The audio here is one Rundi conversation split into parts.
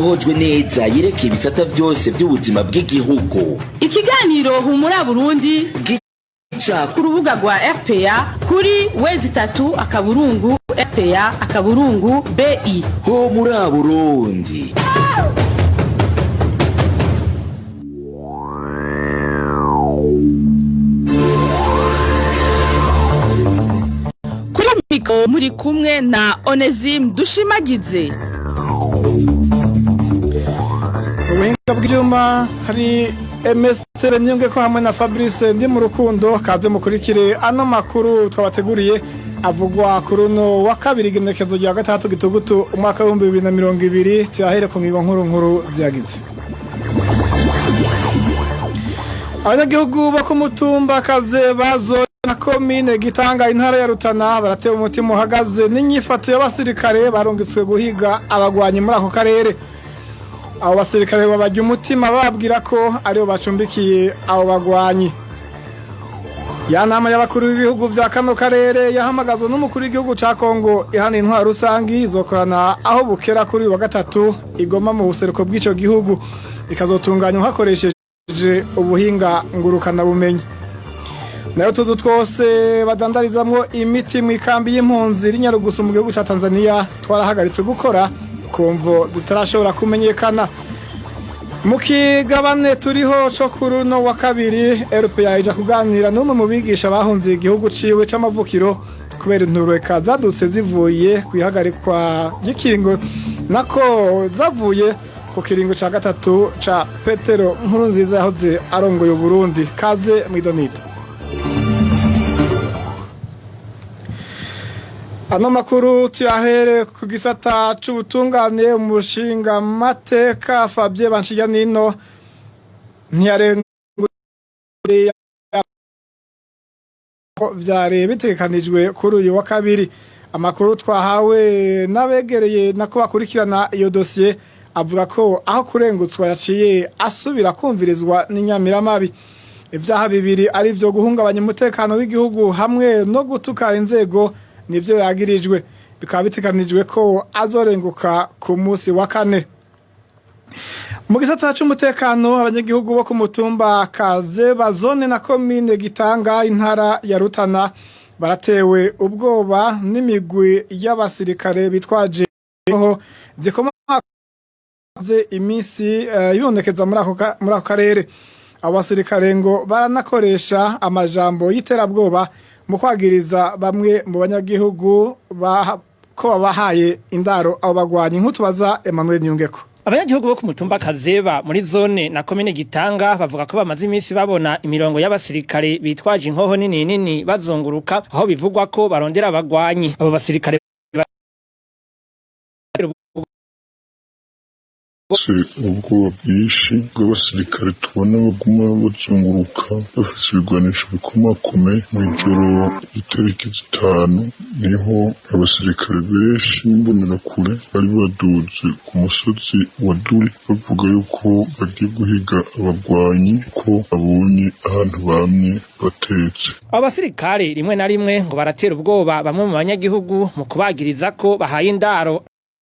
Hojwe neza yerekeye ibisata vyose by'ubuzima bw'igihugu. Ikiganiro Humura Burundi gica ku rubuga rwa RPA kuri w3.rpa.bi. Ho muri Burundi. Kuri mikoro muri kumwe na Onesime Dushimagize. Ubuhinga bw'ibyuma hari MST Nyunge ko hamwe na Fabrice ndi mu rukundo. Kaze mukurikire ano makuru twabateguriye avugwa kuri uno wa kabiri, igenekezo rya 6 gitugutu umwaka w'2020. Tuyahere ku ngingo nkuru nkuru ziyagize. Abanyagihugu bo ku mutumba Kaze bazo na komine Gitanga, intara ya Rutana, baratewe umutima uhagaze n'inyifato y'abasirikare barungitswe guhiga abagwanyi muri ako karere. Abo basirikare babajya umutima bababwira ko aribo bacumbikiye abo bagwanyi. Ya nama y'abakuru b'ibihugu vya kano karere yahamagazwa n'umukuru w'igihugu ca Kongo ihana intwaro rusangi izokorana aho bukera kuri uyu wa gatatu igoma mu buseruko bw'ico gihugu, ikazotunganywa hakoresheje ubuhinga ngurukana bumenyi. Nayo tuzu twose badandarizamwo imiti mu ikambi y'impunzi iri Nyarugusu mu gihugu ca Tanzania twarahagaritswe gukora ku mvo zitarashobora kumenyekana. Mu kigabane turiho co kuri uno wa kabiri, RPA ija kuganira n'umwe mu bigisha bahunze igihugu ciwe c'amavukiro kubera intureka zadutse zivuye ku ihagarikwa ry'ikiringo, nako zavuye ku kiringo ca gatatu ca Petero Nkurunziza yahoze arongoye Uburundi. Kaze mwidonito. Ano makuru tuyahere ku gisata c'ubutungane. Umushinga mateka Fabien Banshiganino ntiyarenguye vyari bitegekanijwe kuri uyu wa kabiri. Amakuru twahawe n'abegereye nako bakurikirana iyo dosiye avuga ko aho kurengutswa yaciye asubira kumvirizwa n'inyamiramabi. Ivyaha bibiri ari vyo guhungabanya umutekano w'igihugu hamwe no gutuka inzego nivyo yagirijwe, bikaba biteganijwe ko azorenguka ku munsi wa kane. Mu gisata c'umutekano, abanyagihugu bo ku mutumba Kazeba, zone na komine Gitanga, intara ya Rutana, baratewe ubwoba n'imigwi y'abasirikare bitwaje ho zikomaze iminsi ibonekeza muri ako karere. Abo basirikare ngo baranakoresha amajambo y'iterabwoba mu kwagiriza bamwe mu banyagihugu ko babahaye indaro abo bagwanyi, nk'utubaza Emmanuel Nyungeko. Abanyagihugu bo ku mutumba Kazeba muri zone na komine Gitanga bavuga ko bamaze iminsi babona imirongo y'abasirikare bitwaje inkoho nini nini bazunguruka aho bivugwa ko barondera abagwanyi. Abo basirikare Se ubwoba bwinshi bw'abasirikare tubona baguma bazunguruka bafise ibigwanisho bikomakomeye. Mw'ijoro itariki 5 niho abasirikare benshi b'imbonerakure bari baduze ku musozi wa Duri, bavuga yuko bagiye guhiga abagwanyi ko babonye ahantu bamye batetse. Abo basirikare rimwe na rimwe ngo baratera ubwoba bamwe mu banyagihugu mu kubagiriza ko bahaye indaro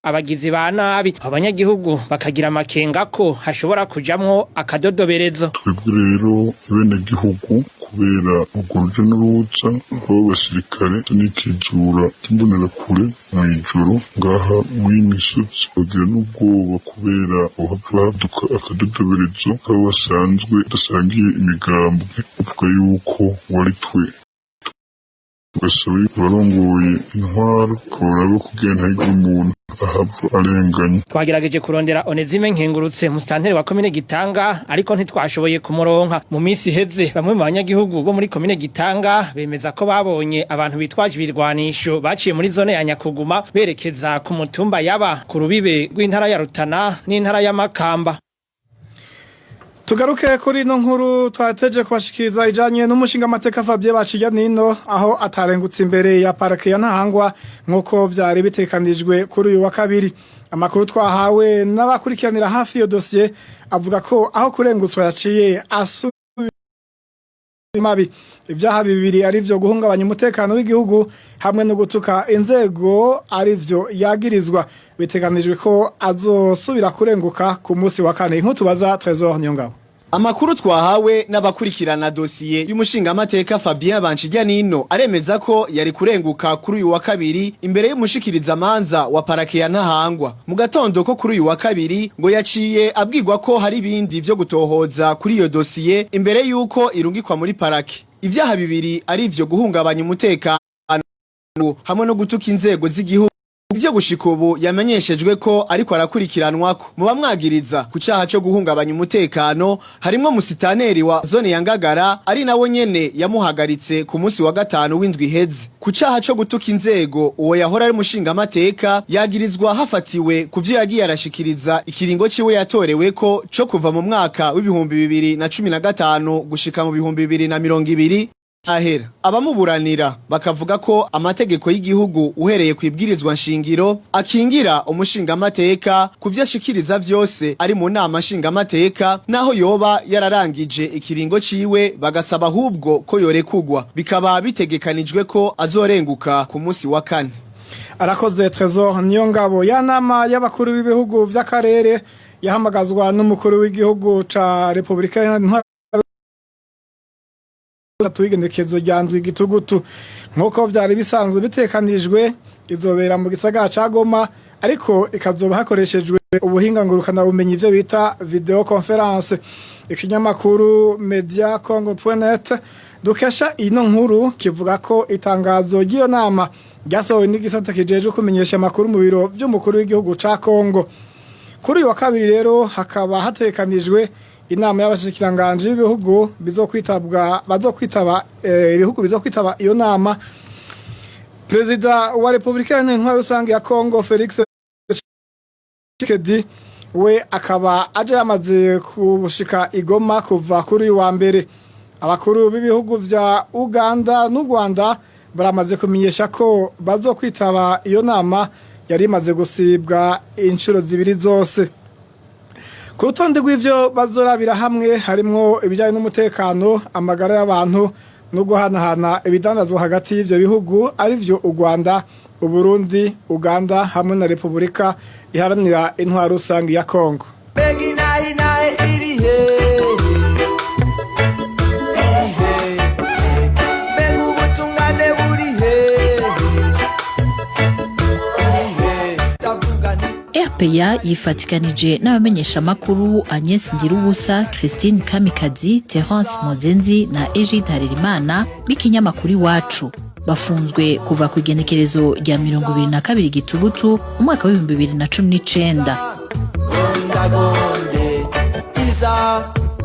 abagizi ba nabi. Abo banyagihugu bakagira amakenga ko hashobora kujamwo akadodoberezo. Twebwe rero abenegihugu, kubera urwo ruja n'uruza rw'abo basirikare n'ikizura cy'imbonerakure mw'ijoro ngaha mw'iyi misozi, bagira n'ubwoba kubera bohava haduka akadodoberezo k'abo basanzwe basangiye imigambwe, bavuga yuko wari twe. Tugasaba yuko abarongoye intwaro boraba kugira ntihagire umuntu ahava arenganya. Twagerageje kurondera Onezime Nkengurutse, musitanteri wa komine Gitanga, ariko ntitwashoboye kumuronka. Mu minsi iheze bamwe mu banyagihugu bo muri komine Gitanga bemeza ko babonye abantu bitwaje ibirwanisho baciye muri zone ya Nyakuguma berekeza ku mutumba Yaba ku rubibe rw'intara ya Rutana n'intara ya Makamba. Tugaruke kuri ino nkuru twateje kubashikiriza ijanye n'umushinga amateka Fabien Baciyanino, aho atarengutse imbere ya parake ya Ntahangwa nk'uko vyari bitekanijwe kuri uyu wa kabiri. Amakuru twahawe n'abakurikiranira hafi iyo dosiye avuga ko aho kurengutswa yaciye asu mabi. Ibyaha bibiri arivyo guhungabanya umutekano w'igihugu hamwe no gutuka inzego arivyo yagirizwa. Biteganijwe ko azosubira kurenguka ku munsi wa kane. Inkuru tubaza Trésor Niyongabo. Amakuru twahawe n'abakurikirana dosiye y'umushingamateka Fabien Banshijyanino aremeza ko yari kurenguka kuri uyu wa kabiri imbere y'umushikirizamanza wa parake ya Ntahangwa. Mu gatondo ko kuri uyu wa kabiri ngo yaciye abwirwa ko hari ibindi vyo gutohoza kuri iyo dosiye imbere y'uko irungikwa muri parake. Ivyaha bibiri ari ivyo guhungabanya umutekano hamwe no gutuka inzego z'igihugu. Ivyo gushika ubu yamenyeshejwe ko ariko arakurikiranwako. Mu bamwagiriza ku caha co guhungabanya umutekano harimwo musitaneri wa zone ya Ngagara, ari nawe nyene yamuhagaritse ku munsi wa gatanu w'indwi iheze. Ku caha co gutuka inzego, uwo yahora ari mushingamateka yagirizwa hafatiwe ku vyo yagiye arashikiriza ikiringo ciwe yatoreweko co kuva mu mwaka w'2015 gushika mu 2020 ahera. Abamuburanira bakavuga ko amategeko y'igihugu, uhereye ku ibwirizwa nshingiro, akingira umushingamateka ku vyo ashikiriza vyose ari mu nama nshingamateka naho yoba yararangije ikiringo ciwe, bagasaba ahubwo ko yorekugwa. Bikaba bitegekanijwe ko azorenguka ku munsi wa kane. Arakoze Trésor Niyongabo. Ya nama y'abakuru b'ibihugu vy'akarere yahamagazwa n'umukuru w'igihugu ca Republika Iharanira igenekezo rya ndwi gitugutu, nk'uko vyari bisanzwe bitekanijwe, izobera mu gisagara ca Goma, ariko ikazoba hakoreshejwe ubuhinga ngurukana bumenyi, ivyo bita vidéo conférence. Ikinyamakuru Media Congo.net dukesha ino nkuru kivuga ko itangazo ry'iyo nama ryasohowe n'igisata kijejwe kumenyesha amakuru mu biro vy'umukuru w'igihugu ca Congo. Kuri uyu wa kabiri rero hakaba hatekanijwe inama y'abashikiranganje b'ibihugu bizokwitabwa bazokwitaba ibihugu bizokwitaba iyo nama. Perezida wa Republika Iharanira Rusange ya Congo, Felix Tshisekedi, we akaba aje yamaze kushika igoma kuva kuri uyu wa mbere. Abakuru b'ibihugu vya Uganda n'u Rwanda baramaze kumenyesha ko bazokwitaba iyo nama yari imaze gusibwa inshuro zibiri zose. Ku rutonde rw'ivyo bazorabira hamwe harimwo ibijyanye n'umutekano, amagara y'abantu no guhanahana ibidandazwa hagati y'ivyo bihugu, arivyo u Rwanda, Uburundi, Uganda hamwe na Repubulika Iharanira Intwaro Rusange ya Kongo. Mbega inaha inahe iri hehe? Iri hehe? Mbega ubutungane buri hehe? Iri hehe? Ndavuga nti RPA yifatikanije n'abamenyeshamakuru Agnes Ndirubusa, Christine Kamikazi, Terence Mozenzi na Egide Harerimana b'ikinyamakuru Iwacu. Bafunzwe kuva ku igenekerezo rya 22 Gitugutu umwaka w'2019. Gondagonde iza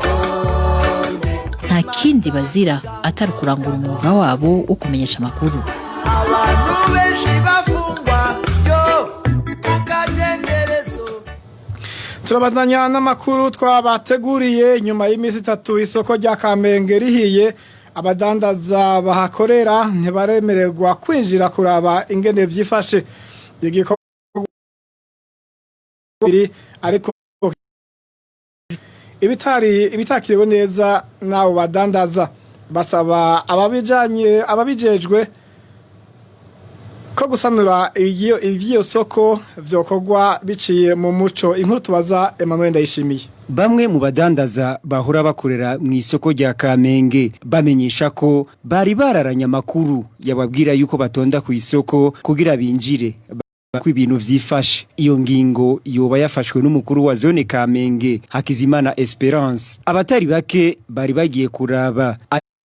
gonde. Nta kindi bazira atari kurangura umwuga wabo wo kumenyesha amakuru. Abantu benshi bafungwa yo ku kadenderezo. Turabandanya n'amakuru twabateguriye. Nyuma y'iminsi 3 isoko rya Kamenge rihiye, abadandaza bahakorera ntibaremererwa kwinjira kuraba ingene vyifashe. Igikorwa ariko ibitari ibitakiriwe neza n'abo badandaza, basaba ababijanye ababijejwe ko gusanura ivy'iyo soko vyokorwa biciye mu muco. Inkuru tubaza Emmanuel Ndayishimiye. Bamwe mu badandaza bahora bakorera mu isoko rya Kamenge bamenyesha ko bari bararanye amakuru yababwira yuko batonda ku isoko kugira binjire ko ibintu vyifashe. Iyo ngingo yoba yafashwe n'umukuru wa zone Kamenge, Hakizimana Esperance. Abatari bake bari bagiye kuraba ariko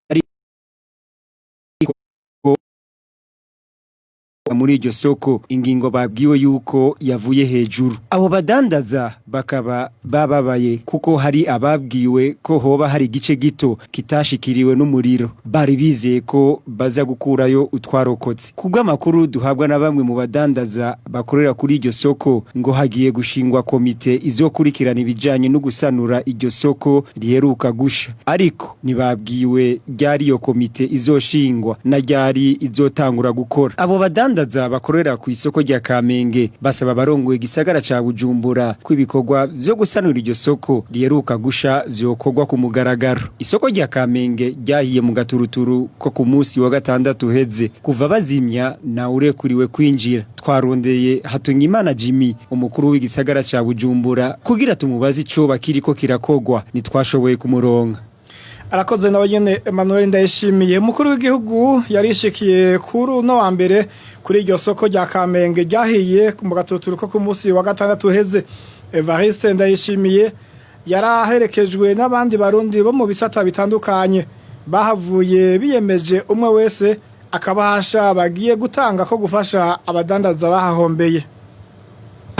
muri iryo soko ingingo babwiwe yuko yavuye hejuru. Abo badandaza bakaba bababaye kuko hari ababwiwe ko hoba hari igice gito kitashikiriwe n'umuriro, bari bizeye ko baza gukurayo utwarokotse. Kubw'amakuru duhabwa na bamwe mu badandaza bakorera kuri iryo soko, ngo hagiye gushingwa komite izokurikirana ibijanye no gusanura iryo soko riheruka gusha, ariko ntibabwiwe ryari iyo komite izoshingwa na ryari izotangura gukora. Abo badandaza Abadandaza bakorera ku isoko rya Kamenge basaba abarongoye igisagara ca Bujumbura ko ibikorwa vyo gusanura iryo soko riheruka gusha vyokorwa ku mugaragaro. Isoko rya Kamenge ryahiye mu gaturuturu ko ku munsi wa gatandatu uheze, kuva bazimya na urekuriwe kwinjira. Twarondeye Hatungimana Jimmy, umukuru w'igisagara ca Bujumbura, kugira tumubaze ico bakiriko kirakogwa, ntitwashoboye kumuronka. Arakoze nawe nyene Emmanuel Ndayishimiye. Umukuru w'igihugu yarishikiye kuri uno wa mbere kuri iryo soko rya Kamenge ryahiye mu gaturuturu ko ku munsi wa gatandatu uheze. Evariste Ndayishimiye yaraherekejwe n'abandi Barundi bo mu bisata bitandukanye, bahavuye biyemeje umwe wese akabahasha bagiye gutanga ko gufasha abadandaza bahahombeye.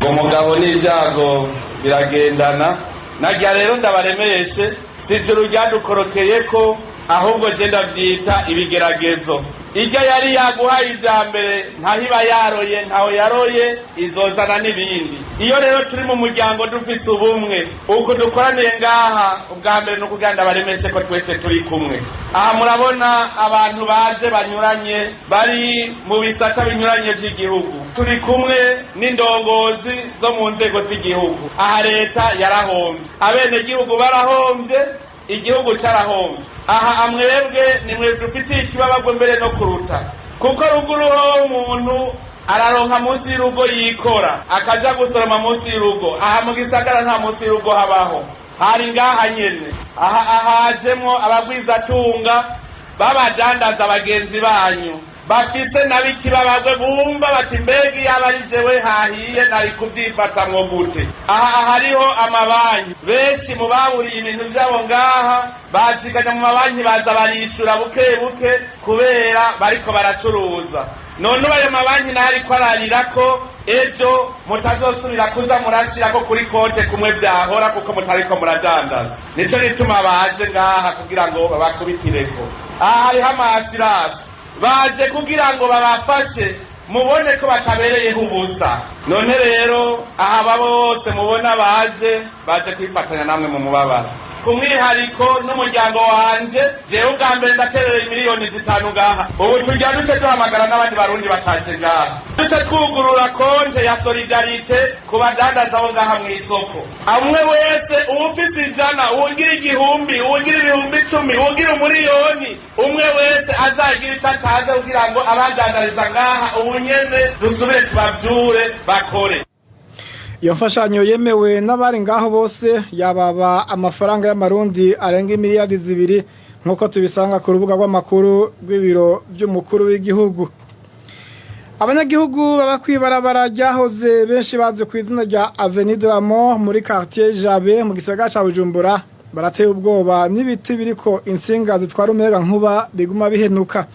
Umugabo n'ibyago biragendana. Najya rero ndabaremeshe, si ijuru ryadukorokeye ko, ahubwo genda byita ibigeragezo. Iryo yari yaguhaye ibya mbere, ntaho iba yaroye, ntaho yaroye, izozana n'ibindi. Iyo rero turi mu muryango dufise ubumwe uko dukoraniye ngaha, ubwa mbere ni ukugira ndabaremeshe ko twese turi kumwe aha. Murabona abantu baje banyuranye, bari mu bisata binyuranye by'igihugu, turi kumwe n'indongozi zo mu nzego z'igihugu. Aha leta yarahombye, abenegihugu barahombye, igihugu cyarahombye. Aha amwebwe nimwe dufitiye ikibabagwe mbere no kuruta, kuko ruguru ho umuntu araronka munsi y'urugo yikora, akaja gusoroma munsi y'urugo. Aha mu gisagara nta munsi y'urugo habaho, hari ngaha nyene. Aha ahajemwo abagwizatunga b'abadandaza bagenzi banyu bafise nabo ikibabagwe, bumva bati: "Mbega iyo aba ari jewe hahiye nari kuvyifatamwo gute?" Aha hariho amabanki, benshi mu baburiye ibintu vyabo ngaha baziganya mu mabanki, baza barishura buke buke kubera bariko baracuruza. None ubu ayo mabanki nayo ariko ararira ko ejo mutazosubira kuza murashirako kuri konte kumwe vyahora, kuko mutariko muradandaza. Nico gituma baje ngaha kugira ngo babakubitireko. Aha hariho ama assurances, baje kugira ngo babafashe mubone ko batabereyeho ubusa. None rero aha aba bose mubona baje, baje kwifatanya namwe mu mubabaro, ku mwihariko n'umuryango wanje. Jewe ubwa mbere ndaterereye miliyoni 5 ngaha. Ubu turya duce duhamagara n'abandi Barundi bataje ngaha, duce twugurura konte ya solidarité ku badandaza bo ngaha mw'isoko. Amwe wese, uwufise 100, uwugira 1000, uwugira 10.000, uwugira 1 miliyoni, umwe wese azagira ico ataze kugira ngo abadandariza ngaha ubu nyene dusubire tubavyure bakore. Iyo mfashanyo yemewe n'abari ngaho bose yababa amafaranga y'amarundi arenga imiliyardi 2, nk'uko tubisanga ku rubuga rw'amakuru rw'ibiro by'umukuru w'igihugu. Abanyagihugu baba kwibarabara ryahoze benshi bazi ku izina rya Avenue de la Mort muri quartier Jabe mu gisagara ca Bujumbura barateye ubwoba n'ibiti biriko insinga zitwara umuyaga nkuba biguma bihenuka.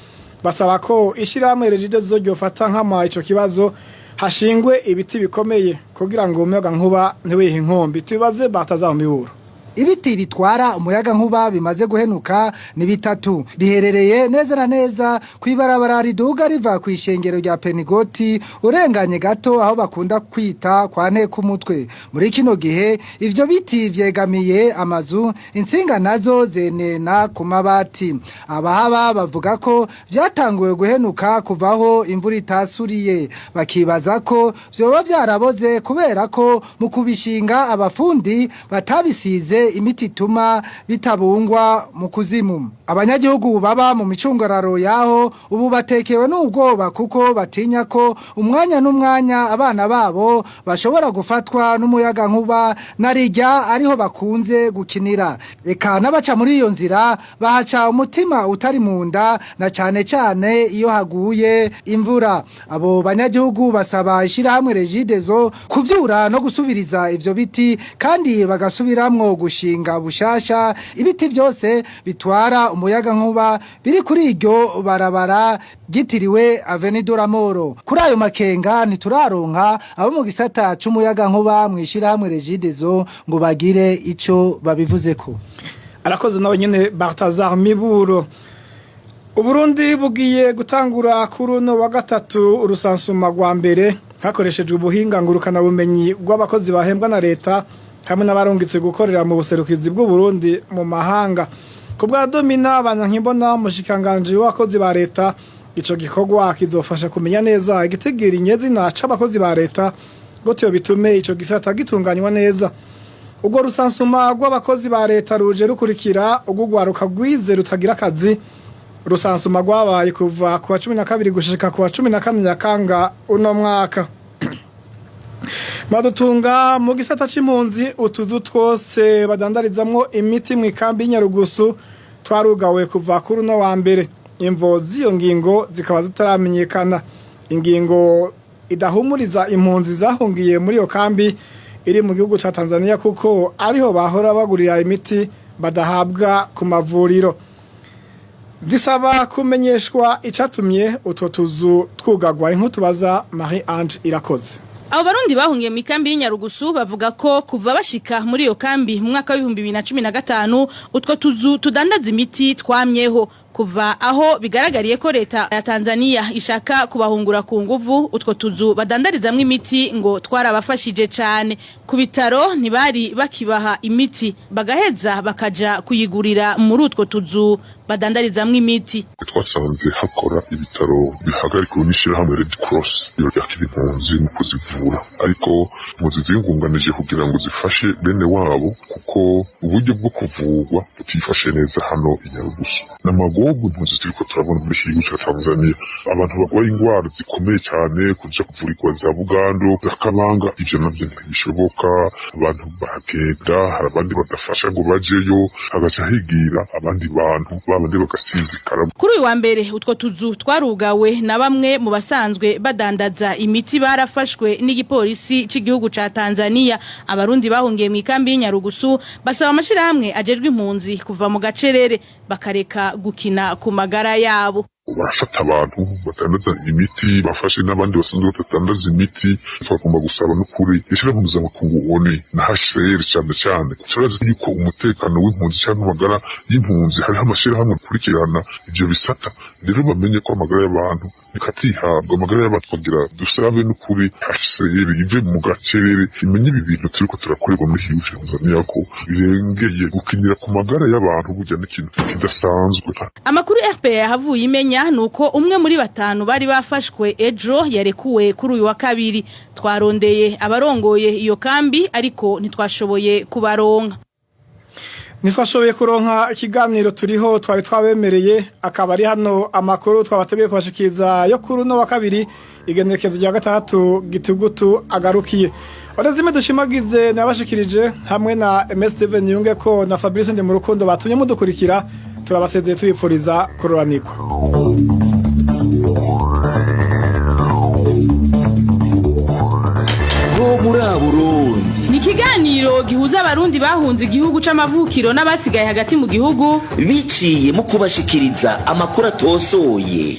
Basaba ko ishirahamwe Regideso ryofata nkama ico kibazo, hashingwe ibiti bikomeye kugira ngo umuyaga nkuba ntiwihe inkombi. Tubaze bataza mu miburo. Ibiti bitwara umuyaga nkuba bimaze guhenuka ni bitatu, biherereye neza na neza kw'ibarabara riduga riva ku ishengero rya Penigoti, urenganye gato aho bakunda kwita kwa Ntekumutwe. Muri kino gihe ivyo biti vyegamiye amazu, intsinga nazo zenena ku mabati. Abahaba bavuga ko vyatanguye guhenuka kuvaho imvura itasuriye, bakibaza ko vyoba vyaraboze kubera ko mu kubishinga abafundi batabisize imiti ituma bitabungwa mu kuzimu. Abanyagihugu baba mu micungararo yaho ubu batekewe n'ubwoba, kuko batinya ko umwanya n'umwanya abana babo bashobora gufatwa n'umuyaga nkuba, narijya ariho bakunze gukinira. Eka n'abaca muri iyo nzira bahaca umutima utari mu nda, na cane cane iyo haguye imvura. Abo banyagihugu basaba ishirahamwe Regideso kuvyura no gusubiriza ivyo biti, kandi bagasubiramwo gushinga bushasha ibiti vyose bitwara umuyaga nkuba biri kuri iryo barabara ryitiriwe Avenue de la Mort. Kuri ayo makenga ntituraronka abo mu gisata c'umuyaga nkuba mw'ishirahamwe Regideso ngo bagire ico babivuzeko. Arakoze nawe nyene Bartazar Miburo. Uburundi bugiye gutangura kuri uno wa gatatu urusansuma rwa mbere hakoreshejwe ubuhinga ngurukana bumenyi bw'abakozi bahembwa na leta hamwe n'abarungitse gukorera mu buserukizi bw'Uburundi mu mahanga. Ku bwa Domina Banyankimbona, umushikiranganji w'abakozi ba leta, Ico gikorwa kizofasha kumenya neza igitigiri nyezina c'abakozi ba leta, gutyo bitume ico gisata gitunganywa neza. Ubwo recensement rw'abakozi ba leta ruje rukurikira urw'urwaruka rwize rutagira akazi. Recensement rwabaye kuva ku wa 12 gushika ku wa 14 Nyakanga uno mwaka. Madutunga, mu gisata c'impunzi, utuzu twose badandarizamwo imiti mu ikambi y'Inyarugusu twarugawe kuva kuri uno wa mbere. Imvo z'iyo ngingo zikaba zitaramenyekana. Ingingo idahumuriza impunzi zahungiye muri iyo kambi iri mu gihugu ca Tanzania, kuko ariho bahora bagurira imiti badahabwa ku mavuriro. Zisaba kumenyeshwa icatumye utwo tuzu twugagwa. Inkuru tubaza Marie Ange Irakoze. Abo Barundi bahungiye mu ikambi y'Inyarugusu bavuga ko kuva bashika muri iyo kambi mu mwaka wa 2015, utwo tuzu tudandaza imiti twamyeho. Kuva aho bigaragariye ko leta ya Tanzania ishaka kubahungura ku nguvu, utwo tuzu badandarizamwo imiti ngo twarabafashije cane. Ku bitaro ntibari bakibaha imiti, bagaheza bakaja kuyigurira muri utwo tuzu badandarizamwo imiti. Twasanze hakora ibitaro bihagarikiwe n'ishyirahamwe Red Cross, ibiro byakira impunzi mu kuzivura, ariko impunzi ziyungunganije kugira ngo zifashe bene wabo, kuko uburyo bwo kuvurwa butifashe neza hano i Nyarugusu. N'amagorwa impunzi turiko turabona muri iki gihugu ca Tanzania, abantu barwaye ingwara zikomeye cyane, kuja kuvurirwa za Bugando, za Kabanga, ivyo navyo ntibishoboka. Abantu baragenda, hari abandi badafasha ngo bajeyo, hagaca higira abandi bantu, babandi bagasinzikara. Kuri uyu wa mbere utwo tuzu twarugawe na bamwe mu basanzwe badandaza imiti barafashwe n'igipolisi c'igihugu ca Tanzania. Abarundi bahungiye mu ikambi y'Inyarugusu basaba amashirahamwe ajejwe impunzi kuva mu gacerere, bakareka gukina ku magara yabo. Barafata abantu badandaza imiti, bafashe n'abandi basanzwe badadandaza imiti. Twagomba gusaba n'ukuri ishyirahamwe mpuzamakungu ONU na HCR cyane cyane. Turazi yuko umutekano w'impunzi cyangwa amagara y'impunzi, hariho amashyirahamwe akurikirana ibyo bisata. Rero bamenye ko amagara y'abantu nikatihabwa amagara y'abantu. Twagira dusabe n'ukuri HCR ive mu gacerere, imenye ibi bintu turiko turakorerwa muri iki gihugu ca Tanzania ko birengeye. Gukinira ku magara y'abantu burya n'ikintu kidasanzwe. Amakuru RPA yahavuye imenya nuko umwe muri batanu bari bafashwe ejo yarekuwe kuri uyu wa kabiri. Twarondeye abarongoye iyo kambi, ariko ntitwashoboye kubaronka. Ntitwashoboye kuronka ikiganiro turiho twari twabemereye. Akaba ari hano amakuru twabateguye kubashikiriza yo kuri uno wa kabiri, igenekerezo rya 6 Gitugutu, agarukiye. Onezime Dushimagize nabashikirije, hamwe na MS Steven Yunge ko na Fabrice Ndi mu rukundo batumye mudukurikira. Turabasezeye tubipfuriza kuroranirwa. Bo muri Burundi. Ni ikiganiro gihuza Abarundi bahunze igihugu c'amavukiro n'abasigaye hagati mu gihugu, biciye mu kubashikiriza amakuru atosoye.